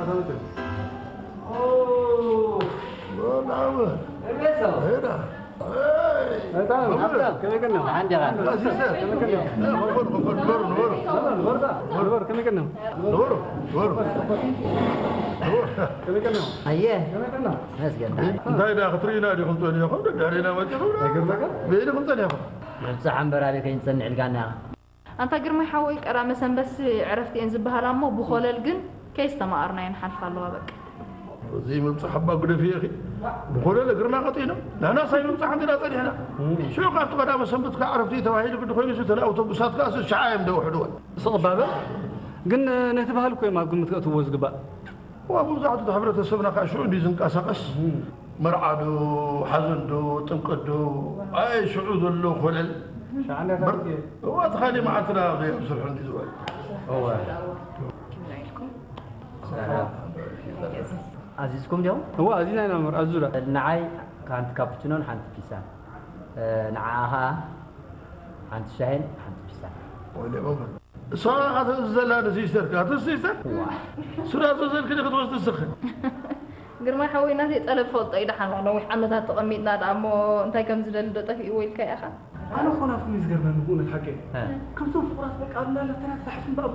ኦ፣ በጣም ሄዳ። በጣም ሀብታም። ከመይ ቀና? አንድ ያህል። ከመይ ቀና? ንበሩ፣ ንበሩ፣ ንበሩ። ንበሩ፣ ንበሩ፣ ከመይ ቀና? ንበሩ፣ ንበሩ። ንበሩ። ከመይ ቀና? ኣየ። ከመይ ቀና? መስገን። እንታይ ደኣ ክትርእዩና ዲኹም ጸኒሕኩም? ደድሕሪና መጺኹም? ኣይገርመካ? በይ ዲኹም ጸኒሕኩም? ምብጻሕ እምበር ኣበይ ከይንጸንዕ ኢልካና ኢኻ። ኣንታ ግርማይ ሓወይ፣ ቀዳመ ሰንበትሲ ዕረፍቲ እየን ዝበሃላ እሞ፣ ብኾለል ግን ከየስተማቐርናዮ ንሓልፋ ኣለዋ በቃ። እዚ ምብጻሕ እባ ግደፍዮ ኢኺ። ብኾለል እግርና ቀጢዕና፣ ንሕናስ ኣይምብጻሕን ዲና ጸኒሕና። ሽዑ ካብቲ ቀዳመ ሰንበት ከኣ ዕረፍቲ ተባሂሉ ግዲ ኮይኑሲ፣ እተን ኣውቶቡሳት ከኣሲ ሽዓ እዮም ደውሕድወን። ስቕ እባ በል። ግን ነቲ ባህሊ እኮ እዮም ኣብ ግምት ከእትውዎ ዝግባእ። እዋ፣ መብዛሕትኡ እቲ ሕብረተሰብና ከዓ ሽዑ እንድዩ ዝንቀሳቐስ። መርዓ ዶ፣ ሓዘን ዶ፣ ጥምቀት ዶ፣ ኣይ ሽዑ ዘሎ ኮለል። ሻዕና በር-፣ ታሪኽ እዩ። እዋ፣ እቲ ካሊእ መዓልትና ዘይኣብ ስርሑ እንድዩ ዝውዕል። እዋ። ኣዚዝኩም ዲኹም? እዋ፣ ኣዚዝና ኢና እምበር፣ ኣዙ ዳ። ንዓይ ሓንቲ ካፑችኖን ሓንቲ ፒሳን። እ፣ ንዓኣ ኸዓ ሓንቲ ሻሂን ሓንቲ ፒሳን። ወይኔ መምህር። እሷ ኣተእዝዘላ ንሲስተር፣ ኣቶ ሲስተር? ዋ። ሱዳ ዘዘልክኒ ክትወስድ ስኽን። ግርማይ ሓወይ፣ ናተይ ጠለብ ፈልጦ እዩ። ደሓን ነዊሕ ዓመታት ተቐሚጥና ደኣ እሞ እንታይ ከም ዝደሊ ዶ ጠፊእዎ ኢልካ ኢኻ? ኣነ እኮ ናትኩም እዩ ዝገርመኒ ብእውነት ሓቂ። እ። ከምዞም ፍቑራት በቃ ኣብ እንዳለ ተረት ዛሕፍን ብኣቡ።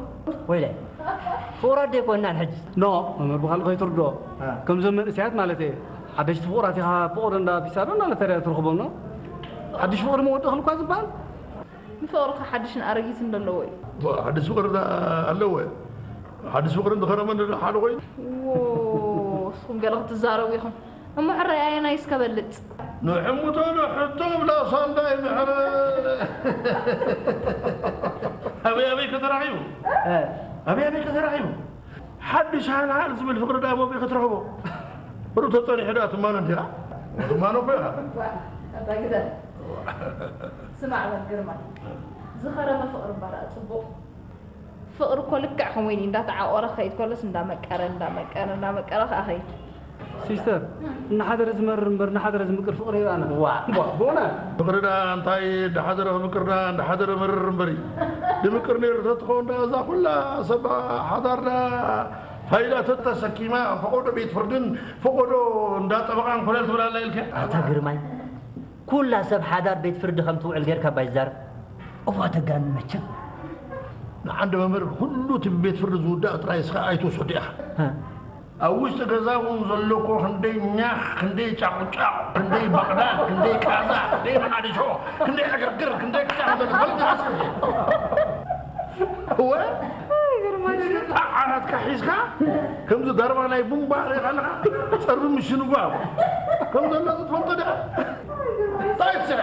ወይለ፣ ፍቑራት ዶ ኣይኮንናን ሕጂ? ኖ፣ መምህር ብኻልእ ከይትርድኦ። እ። ከምዞም መንእሰያት ማለት እየ። ሓደሽቲ ፍቑራት ኢኻ ፍቕሪ እንዳ ፒሳ ዶ እንዳለ ተረት ትረኽቦም ኖ? ሓድሽ ፍቕሪ መወድእ ክልኳ ዝበሃል? ንፍቕሪ ኸ ሓድሽን ኣረጊትን ዶ ኣለዎ እዩ? ዋ፣ ሓድሽ ፍቕሪ ዳ ኣለዎ እዩ። ሓድሽ ፍቕሪ እንተኸረመ እንዶ ሓደ ኮይኑ። ዎ፣ ንስኹም ገለ ክትዛረቡ ኢኹም። እሞ ሕራይ ኣየናይ እስከ በልጽ? ንሕምቶ ንሕቶ ብላ ሳንዳይ ምሕረ። ኣበይ ኣበይ ከተራኺቡ? እ። ኣበይ ኣበይ ከተራኺቡ? ሓድሽ ሃልሃል ዝብል ፍቕሪ ደኣ መብይ ክትረኽቦ? ብሩ ተጸኒሑ ደኣ ትማኖ እንዲኻ? ትማኖ እኮ ኢኻ። ኣታ ግደፍ። ስማዕ በል ግርማይ፣ ዝኸረመ ፍቕሪ እባ ደኣ ጽቡቕ። ፍቕሪ እኮ ልክዕ ከም ወይኒ እንዳተዓቖረ ክኸይድ ከሎስ እንዳመቀረ፣ እንዳመቀረ፣ እንዳመቀረ ከኣ ኸይድ። ሲስተር፣ እናሓደረ ዝመርር እምበር እናሓደረ ዝምቅር ፍቕሪ ይርኣና። ዋ። ዋ፣ ብእውነት። ፍቕሪ ደኣ እንታይ እንዳሓደረ ክምቅር ደኣ እንዳሓደረ መርር እምበር እዩ። ድምቅር ነይሩ ተትኸውን ደኣ እዛ ኩላ ሰብ ሓዳር ደኣ ፋይዳ ተተሰኪማ ፈቐዶ ቤት ፍርድን ፈቐዶ እንዳ ጠበቓን ኮለል ትብል ኣላ ኢልካ? ኣታ ግርማይ፣ ኩላ ሰብ ሓዳር ቤት ፍርዲ ከም ትውዕል ጌርካ እባ ይዛረብ። እዋ ተጋንነ መቸም። ንዓንዲ መምህር ኩሉ እቲ ብቤት ፍርዲ ዝውዳእ ጥራይ እስኻ ኣይትውሰዶ ኢኻ። እ። ኣብ ውሽጢ ገዛ እውን ዘሎ እኮ ክንደይ ኛኽ፣ ክንደይ ጫቑጫቑ፣ ክንደይ ባቕዳድ፣ ክንደይ ቃዛ፣ ክንደይ መዓድሾ፣ ክንደይ ዕግርግር፣ ክንደይ ክሳዕ ዘሎ ትፈልጥ ኢኻ እስኻ። እወ። ኣይ፣ ግርማይ። ዓራትካ ሒዝካ ከምዚ ዳርባ ናይ ቡምባ ሪእኻ ኣለኻ? ጸርቢ ምሽንጓ ከም ዘሎ ትፈልጦ ዲኻ? እንታይ ትስዕቕ?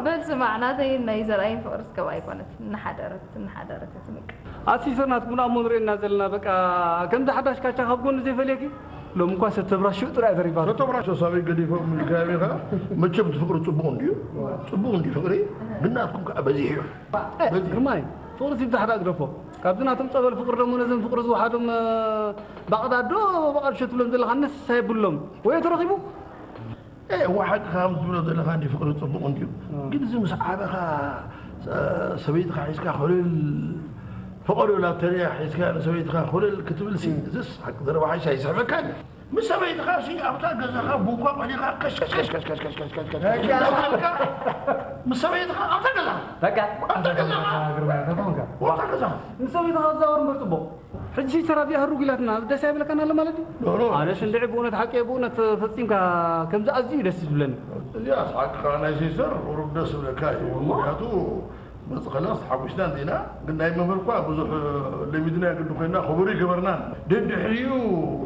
በል ስማዕ፣ ናተይን ናይ ዘርኣይን ፍቕሪ እስከ ኣይኮነት፣ እናሓደረት፣ እናሓደረት እያ ትምቅር። ኣቲ ሲስተር ናትኩም ደኣ እሞ ንርእየና ዘለና፣ በቃ ከምዚ ሓዳሽ ካቻ ካብ ጎኒ ዘይፈልየኪ፣ ሎሚ እኳ ሰተብራ ሽዑ ጥራይ ተሪፋ። ሰተብራ ሸሳበይ ገዲፎም ኢልካዮም ኢኻ። መቸም እቲ ፍቕሪ ጽቡቕ እንድዩ፣ ጽቡቕ እንድዩ ፍቕሪ፣ ግን ናትኩም ከኣ በዚሑ እዩ። እ፣ በዚሑ። ግርማይ፣ ፍቕሪ ሲብዛ ሓዳ ግደፎ። ካብዚ ናቶም ጸበል ፍቕሪ ደሞ ነዘን ፍቕሪ ዝወሓዶም፣ እ፣ ባቕዳዶ፣ ባቕዳዶ ትብሎም ዘለኻ ነሳ የብሎም። ወይ ተረኺቡ? ኤ፣ እዋ ሓቅኻ ከም ትብሎ ዘለኻ እንዲ ፍቕሪ ጽቡቕ እንድዩ። እ። ግን እዚ ምስ ዓበኻ፣ ሰ-፣ ሰበይትኻ ሒዝካ ኮለል፣ ፈቐዶ ላተርያ ሒዝካ ንሰበይትኻ ኮለል ክትብል ሲ፣ እዝስ ሓቂ ዘረባ ሓይሽ ኣይስሕበካን። ምስ ሰበይትኻ ሲ ኣብታ ገዛኻ ቡንኳ ቆሊኻ ከሽ፣ ከሽ፣ ከሽ፣ ከሽ፣ ከሽ፣ ከሽ፣ ከሽ፣ ከሽ፣ ከሽ፣ ከሽ፣ ከሽ፣ ከሽ፣ ምስ ሰበይትኻ ኣብታ ገዛኻ። በቃ። ኣብታ ገዛኻ። ግርማይ፣ እንታይ ኮንካ? ኣብታ ገዛኻ። ምስ ሰበይትኻ ትዛወር እምበር ጽቡቕ። ሕጂ ሲስተር ኣብዚኣ ህሩግ ኢላትና፣ ደስ ኣይብለካን ኣሎ ማለት እዩ? ኖ፣ ኖ። ኣነስ እንድዒ ብእውነት ሓቂ፣ ብእውነት ፈጺምካ ከምዚ ኣዝዩ ደስ ዝብለኒ። እዚኣስ ሓቅኻ ናይ ሲስተር ቁሩብ ደስ ዝብለካ እዩ። እሞ? ምኽንያቱ መጽኸላስ ተሓጒስና እንዲና፣ ግን ናይ መምህር እኳ ብዙሕ ለሚድና ግዲ ኮይና፣ ክቡር ይገበርናን። ደድሕሪኡ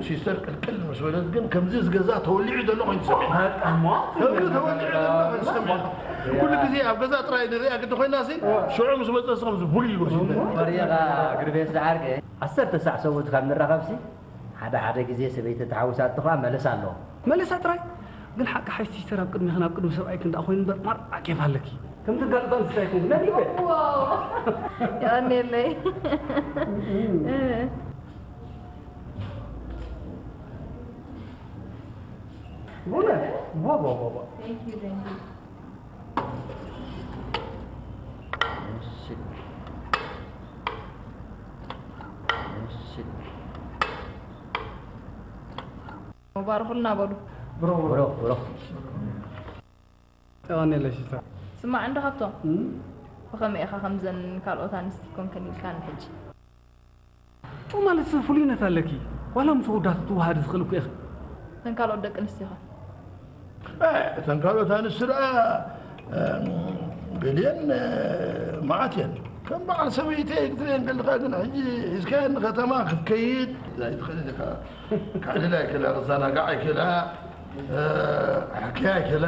ሲስተር ቅልቅል ምስ በለት ግን ከምዚ ዝገዛ ተወሊዑ ዘሎ ኮይኑ ተሰሚዑ። በቃ እሞ? ከምዚ ተወሊዑ ዘሎ ኮይኑ ተሰሚዑ። ኩሉ ግዜ ኣብ ገዛ ጥራይ ንሪኣ ግዲ ኮይና ሲ፣ ሽዑ ምስ መጸ ሲ ከምዚ ቡል ኢሉ ወሲዱ። ወሪኻ ግርቤስ ዝዓርከ ዓሰርተ ሳዕ ሰብኡት ካብ ንራኸብሲ፣ ሓደ ሓደ ግዜ ሰበይቲ ተሓዊሳቶ ኸዓ መለሳ ኣለዎ። መለሳ ጥራይ? ግን ሓቂ ሓይሽ ሲስተር ኣብ ቅድሚኽን ኣብ ቅድሚ ሰብኣይክን ደኣ ኮይኑ እምበር ማራ ኬፍ ኣለኪ። ከም ትጋልጦ ኣንስታይ ኮንኩ ናይ ልበ። ዋው። የቐንየለይ። ብእውነት? ዋው፣ ዋው፣ ዋው፣ ዋው። Thank you, thank you። እሺ። ባርኹልና በሉ። ብሮ ብሮ ብሮ። ጠቓኒ የለ ሲስተር። ስማዕ እንዶ ካብቶም እም? ብኸመይ ኢኻ ከምዘን ካልኦት ኣንስቲ ኮንከን ኢልካ ንሕጂ? ኡ ማለት ሰብ ፍሉይነት ኣለኪ። ዋላ ምስ ወዳት ትወሃድ ዝኽእል እኮ ኢኺ። እተን ካልኦት ደቂ ኣንስትዮኸ? እተን ካልኦት ኣንስቲ ደኣ ገሊአን መዓት እየን። ከም በዓል ሰበይተይ ክትርእየን ከለኻ ግን ሕጂ ሒዝካየን ንከተማ ክትከይድ ኣይትኽእልን ኢኻ። ክዕልላ ኣይክእላ፣ ክዘናጋዓ ኣይክእላ፣ ሕክያ ኣይክእላ።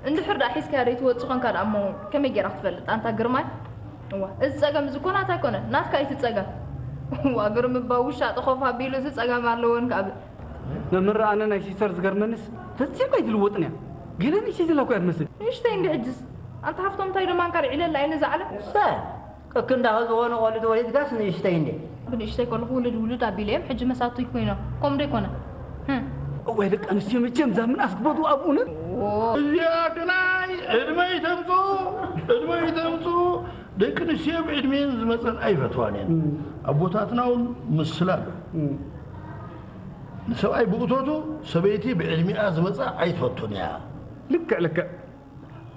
እንድሕር ደኣ ሒዝካያ ደይ ትወጽእ ኾንካ ደኣ እሞ ከመይ ጌራ ክትፈልጥ ኣንታ ግርማይ? እዋ እዚ ጸገም እዚ እኮ ናታ ኣይኮነን፣ ናትካ እዩ እቲ ጸገም። እዋ ግርም እባ ውሻ ጠኾፍ ኣቢሉ እዚ ጸገም ኣለዎ እንካብል። መምህር ኣነ ናይ ሲስተር ዝገርመንስ ፈጺምካ ኣይትልወጥን እያ። ገለ ንእሽተይ ዘላ እኮ እያ ትመስል። ንእሽተይ እንዲ ሕጅስ ኣንታ ሃፍቶም እንታይ ደማንካ ልዒለላ እየ ነዛ ዓለም። ሰ ከክንዳኺ ዝኾኑ ቆልዑ ተወሊድካስ ንእሽተይ እንዴ? ብንእሽተይ ከለኹ ውልድ ውልድ ኣቢለዮም ሕጂ መሳቱይ ኮይኖም። ከምኡ ዶ ኣይኮነ? ህም። እዋይ ደቂ ኣንስትዮ መቸም እዛ ምንኣስ ክፈትዋ ኣብ እውነት። እዚኣ ግናይ ዕድመ ይተምፅኡ ዕድመ ይተምፅኡ ደቂ ኣንስትዮ ብዕድሜን ዝመፀን ኣይፈትዋን እየን ኣቦታትና እውን ምስላ ኣሎ ንሰብኣይ ብእቶቱ ሰበይቲ ብዕድሚኣ ዝመፃ ኣይትፈቱን እያ ልክዕ ልክዕ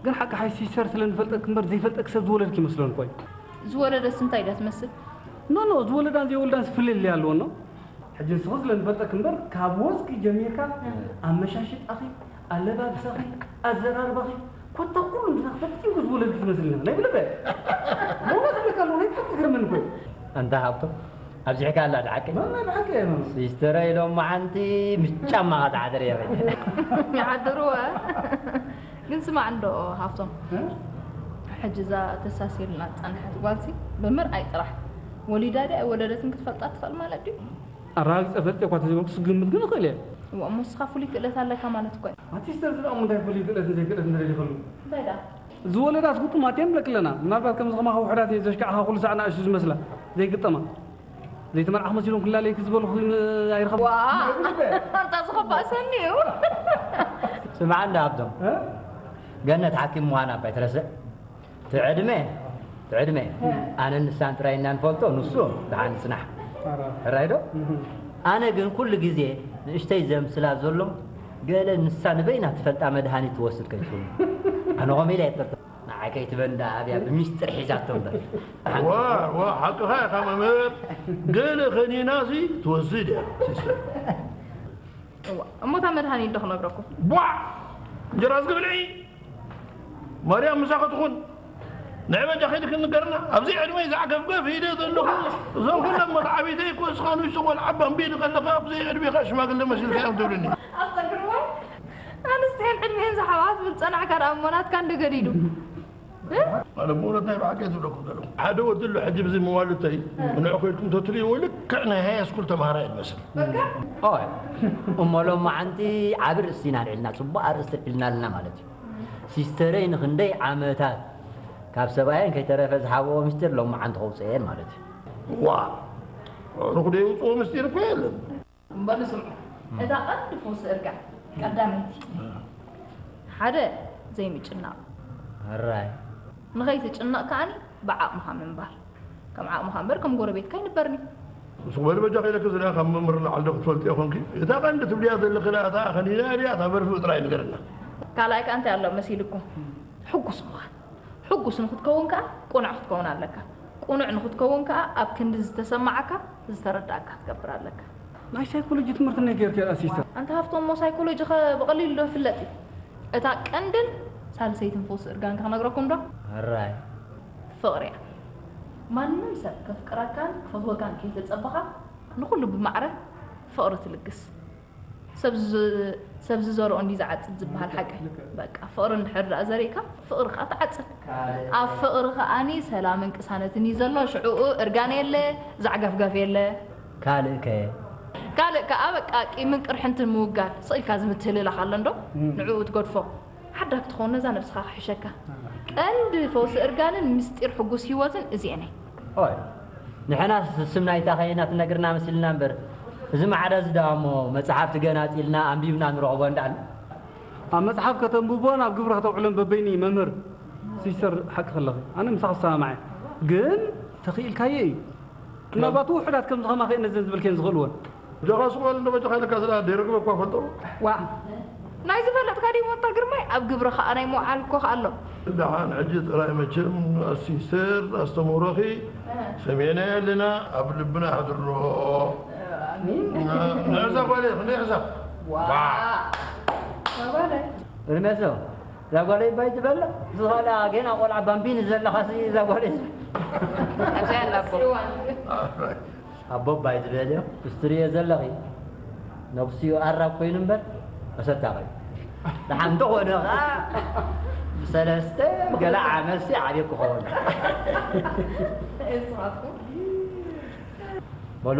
ግን ሓቂ ሓይሲ ሰር ስለ ንፈልጠክ እምበር ዘይፈልጠክ ሰብ ዝወለድክ ይመስለኒ እኮ እዩ። ዝወለደስ እንታይ ድያ ትመስል? ኖ ኖ ዝወለዳን ዘይወልዳን ዝፍልልይ ኣለዎ ኖ። ሕጂ ንስኺ ስለ ንፈልጠክ እምበር ካብ ወዝኪ ጀሚርካ ኣመሻሽጣኺ፣ ኣለባብሳኺ፣ ኣዘራርባኺ ኮታ ኩሉ ምስና ፈጺምኪ ዝወለድኪ ትመስልኒ ኢኺ ናይ ብልበ። በእውነት እብለካ ኣለኹ ናይ ብሓቂ ትገርመኒ እኮ እዩ። ኣንታ ሃብቶም ኣብዚሕካ ኣላ ድሓቂ መመ ብሓቂ እየ መመ ሲስተረይ ሎማዓንቲ ምስ ጫማኻ ትሓድር እየ ይሓድርወ ግን ስማዕ እንዶ ሃብቶም ሕጂ እዛ ተሳሲርና ዝፀንሐት ጓልሲ ብምርኣይ ጥራሕ ወሊዳ ድያ ኣይወለደትን ክትፈልጣ ትኽእል ማለት ድዩ? ኣረጋጊፀ ፈልጠ እኳ ተዘይበልኩስ ክግምት ግን እኽእል እየ። እሞ ንስኻ ፍሉይ ክእለት ኣለካ ማለት እኮ እዩ። ኣቲ ሲስተር ዝደኣ እንታይ ፍሉይ ክእለት ዘይክእለት ንደሊ ከሉ እንታይ ደኣ ዝወለዳስ ግጡማት እየን ንብለኪ ኣለና። ምናልባት ከምዚ ከማኻ ውሑዳት እየን ዘሽካዕኻ ኩሉ ሳዕ ንኣሽቱ ዝመስላ ዘይግጠማ። ዘይተመርዓኹ መሲሎም ክላለይኪ ዝበልኹ ኣይረኸብኩ። ዋ ኣንታ ዝኸፍኣ ሰኒ እዩ። ስምዓ እንዳ ሃብቶም ገነት ሓኪም ምዃና እባ ኣይትረስዕ። ትዕድመ ትዕድመ ኣነ ንሳን ጥራይ እና ንፈልጦ ንሱ ደሓን ይጽናሕ ሕራይ ዶ ኣነ ግን ኩሉ ግዜ ንእሽተይ ዘምስላ ዘሎ ገለ ንሳ ንበይና ትፈልጣ መድሃኒት ትወስድ ከይትህሉ ኣነ ኸምኡ ኢለ የጠርጥር ንዓይ ከይትበን ደኣ ኣብያ ብሚስጥር ሒዛቶ እምበር ዋ ዋ ሓቅኻ ኢኻ መምህር ገለ ኸኒናሲ ትወስድ እያ ሲስተር እሞ እታ መድሃኒት ዶ ክነግረኩም ቧዕ እንጀራ ዝግብልዒ ማርያም ምሳኺ ትኹን። ንዕበጃ ከይዲ ክንገርና ኣብዚ ዕድመይ ዝዓገፍገፍ ኢለ ዘለኹ እዞም ኩሎም መርዓቢተይ እኮ እስኻ ንእሽቶ ቆልዓ ባምቢኒ ከለኻ ኣብዚ ዕድሜኻ ሽማግለ መሲልካ እዮም ትብልኒ። ኣንስቲ እየን ዕድሜአን ዝሓብኣ ትብል ጸናሕካ ደኣ እሞ ናትካ እንደ ገዲዱ። ኣነ ብእውነት ናይ ብሓቂ እየ ዝብለኩም ዘለኹ ሓደ ወዲ ኣሎ ሕጂ ብዚ መዋልድተይ ንዑ ከይድኩም ተትርእይዎ ልክዕ ናይ ሃይ ስኩል ተምሃራይ እየ ዝመስል። እሞ ሎማዓንቲ ዓቢ ርእስቲ ኢና ኣልዒልና ጽቡቕ ኣርእስቲ ኣልዒልና ኣለና ማለት እዩ። ሲስተረይ ንኽንደይ ዓመታት ካብ ሰብኣየን ከይተረፈ ዝሃብኦ ምስጢር ሎማዓንቲ ከውፅአ እየን ማለት እዩ። ዋእ! ሩኽ ዶ የውፅኦ ምስጢር እኮ የለን። እምበሉ ስምዑ፣ እታ ቐንዲ ፈውሲ እርጋን ቀዳመይቲ ሓደ ዘይምጭናቕ፣ ሕራይ። ንኸይትጭነቕ ከኣኒ ብዓቕምኻ ምንባር። ከም ዓቕምኻ እምበር ከም ጎረቤትካ ኣይንበርን'ዩ። ሱቕ በሊ በጃኺ ኢለኪ ዝርኣ ካብ መምህር ንላዕሊ ዶ ክትፈልጥዮ ኾንኪ? እታ ቀንዲ ትብልያ ዘለኺ ደኣ እታ ኸኒና ድያ እታ በርፍእ ጥራይ ንገርና። ካልኣይ ከኣ እንታይ ኣሎ መሲልኩም? ሕጉስ ምዃን። ሕጉስ ንኽትከውን ከኣ ቅኑዕ ክትከውን ኣለካ። ቅኑዕ ንኽትከውን ከኣ ኣብ ክንዲ ዝተሰማዓካ ዝተረዳኣካ ክትገብር ኣለካ። ናይ ሳይኮሎጂ ትምህርቲ እንታይ ጌርኪ ደኣ ሲስተር? ኣንታ ሃፍቶም እሞ ሳይኮሎጂ ኸ ብቐሊሉ ዶ ይፍለጥ እዩ? እታ ቀንድን ሳልሰይትን ፈውሲ እርጋን ከ ክነግረኩም ዶ? ሕራይ። ፍቕሪ እያ። ማንም ሰብ ከፍቅረካን ክፈትወካን ከይተጸበኻ ንኹሉ ብማዕረ ፍቕሪ ትልግስ። ሰብ ዝዘርኦ እንዲ ዝዓፅድ ዝበሃል ሓቂ በቃ ፍቕሪ እንድሕር ደኣ ዘሪእካ ፍቕሪ ከዓ ትዓፅድ ኣብ ፍቕሪ ከዓኒ ሰላምን ቅሳነትን እዩ ዘሎ ሽዕኡ እርጋን የለ ዛዕጋፍጋፍ የለ ካልእ ከ ካልእ ከዓ በቃ ቂምን ቅርሕንትን ምውጋድ ስቕ ኢልካ እዚ ምትህልላኽ ኣሎ እንዶ ንዕኡ ትገድፎ ሓዳግ ትኸውን ነዛ ነብስኻ ክሕሸካ ቀንዲ ፈውሲ እርጋንን ምስጢር ሕጉስ ህይወትን እዚኤን እየን ኦይ ንሕናስ ስም ናይታ ከይና ትነግርና መሲልና እምበር እዚ ማዕዳ እዚ ደኣ እሞ መጽሓፍቲ ገናጺልና ኣንቢብና ንረኽቦ እንዳኣልና ኣብ መጽሓፍ ከተንብቦን ኣብ ግብሪ ከተውዕሎን በበይኑ እዩ መምህር ሲስተር ሓቂ ከለኺ ኣነ ምሳኺ ዝሰማማዕ እየ ግን ተኽኢልካዮ እዩ ምናልባት ውሑዳት ከምዚ ከማኺ እየን ነዘን ዝብልክየን ዝኽእልወን። ጃኻ ስቕ በል እንዶ በጃኻ ኢለካ ስለ ደይረግበ እኳ ፈልጦ። ዋ። ናይ ዝፈለጥካ ድዩ ሞታ ግርማይ? ኣብ ግብሪ ኸኣ ናይ ምውዓል እኮ ኸኣ ኣሎ። ደሓን ሕጂ ጥራይ መቸም ኣሲስተር ኣስተምህሮኺ ሰሚዕና ኣለና ኣብ ልብና ኣሕድሮ። ኣሚን። ንዕዛ ጓለይ ክንደይ ሕሳብ? ዋ። ዋ። ጓለይ። እርሜሶ፣ እዛ ጓለይ ባይ ትበልዕ? ዝኸላ ጌና ቆልዓ ባምቢኒ ዘለኻሲ እዛ ጓለይ። ኣብዚኣ ኣላ ኣቦ። ኣቦ ባይ ዝበልዮ፣ ምስ ትርእዮ ዘለኺ ነብስዮ ኣራብ ኮይኑ እምበር መሰታ ኮይኑ። ደሓን እንተኾነ ኸዓ ብሰለስተ ገለ ዓመትሲ ዓብየ ክኸውን። በሉ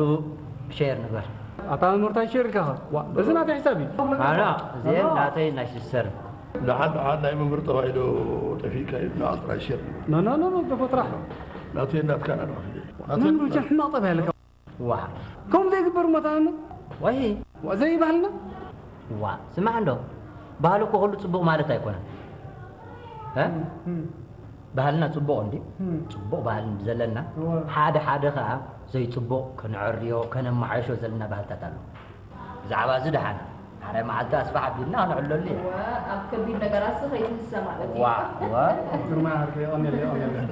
ሼር ንግበር። ኣታ መምህር ታይ ሼር ኢልካ ኸ? ዋ፣ እዚ ናተይ ሕሳብ እዩ። ኣና፣ እዚኤን ናተይ ናይ ሲስተር። ደሓን ደሓን ናይ መምህር ጠባይ ዶ ጠፊእካ እዩ? ንዓ ጥራይ ሼር ንግበር። ኖ፣ ኖ፣ ኖ፣ ኖ፣ በቦ ጥራሕ። ናተይ ናትካ ናትካ ፊደል። መምህር ብቻ ሕማቕ ጠባይ ኣለካ። ዋ። ከምኡ ዘይግበር እሞ ተኣምር። ወይ። ዋ፣ ዘይባህልና። ዋ፣ ስማዕ እንዶ። ባህሊ እኮ ኩሉ ጽቡቕ ማለት ኣይኮነን። እ? እም። ባህልና ጽቡቕ እንዲ? እም። ጽቡቕ ባህሊ እንዲ ዘለና፣ እወ። ሓደ ሓደ ኸኣ ዘይጽቡቕ ከነዕርዮ፣ ከነመሓይሾ ዘለና ባህልታት ኣሎ። ብዛዕባ እዚ ደሓን፣ ሓደ መዓልቲ ኣስፋሕ ኣቢልና ከነዕልለሉ እየ። እወ፣ ኣብ ከቢድ ነገራት ከይትህሰ ማለት እዩ። ዋ፣ ዋ። ግርማ፣ የቐንየለይ፣ የቐንየለይ።